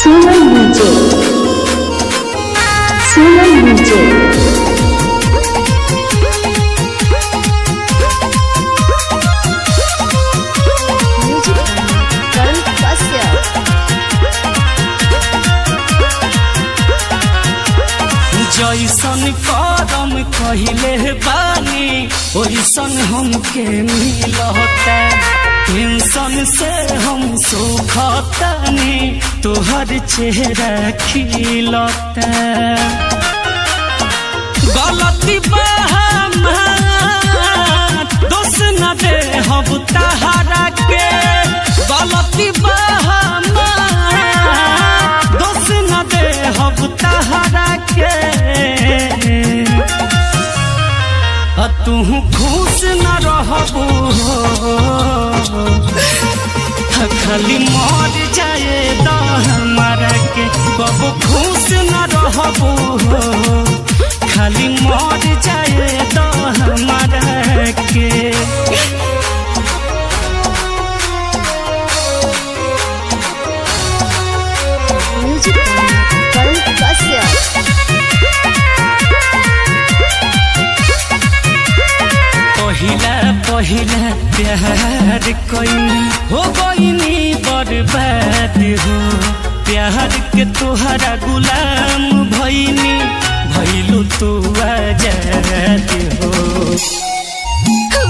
Suman DJ, Suman DJ. Music Karan Kashyap. जैसन करम कहिले बानी ओइसन हमके मिलता। टेंशन से हम सुखतानी तोहर चेहरा खिलता। गलती बा हमार, दोष न दे हम तहरा के। गलती बा हमार, दोष न दे हम तहरा के। आ तू खुश न रहबू, खाली मर जाए द हमारा के। कब खुश न रहबू, खाली मर जाए द हमारा के। Music Karan Kashyap. पहिला पहिला प्यार कइनी हो गइनी बर्बाद हो। प्यार के तोहरा गुलाम भइनी, भइलु तू आजाद हो।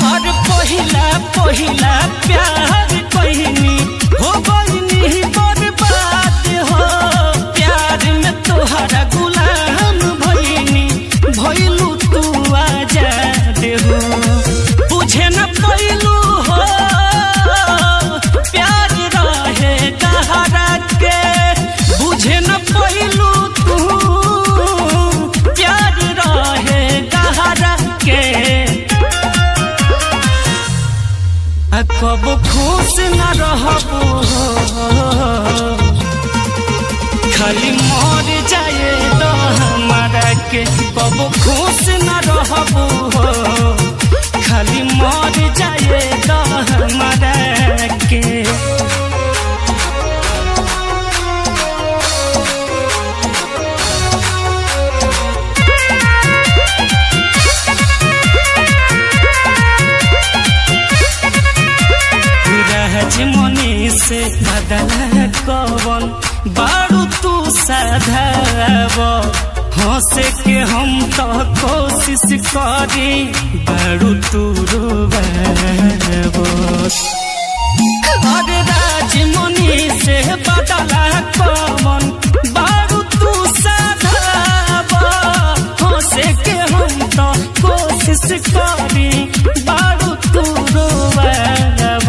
और पहिला पहिला प्यार कइनी हो गइनी बर्बाद हो। प्यार में तोहरा गुलाम भइनी, भइलु तू आजाद हो। बुझे न पैलू हो प्यार रहे गहरा के। बुझे न पैलू तू प्यार रहे गहरा के। आ कब खुश न रहबू, खाली मर जाए तो हमारा के। कब खुश न रहबू, खाली मर जाए तो हमारा के। राजमनी से बदला कवन बारू तू साधाव। हंसे के हम तो कोशिश करी बारू तू रोबाव। अरे राजमनी से बदला कवन बारू तू साधाव। हंसे के हम तो कोशिश करी बारू तू रोबाव।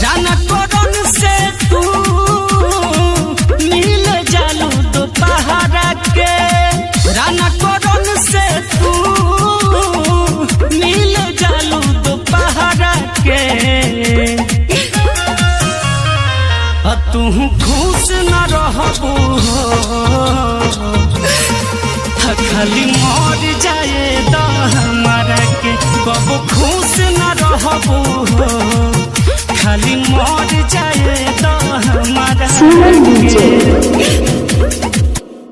राना करन से तू मिल जालू दोपहरा के। राना करन से तू मिल जालू दोपहरा के। आ तू खुश न रहबू, खाली मर जाए द हमारा के। कब खुश न रहबू, खाली मर जाए द हमारा सुमन के। डीजे।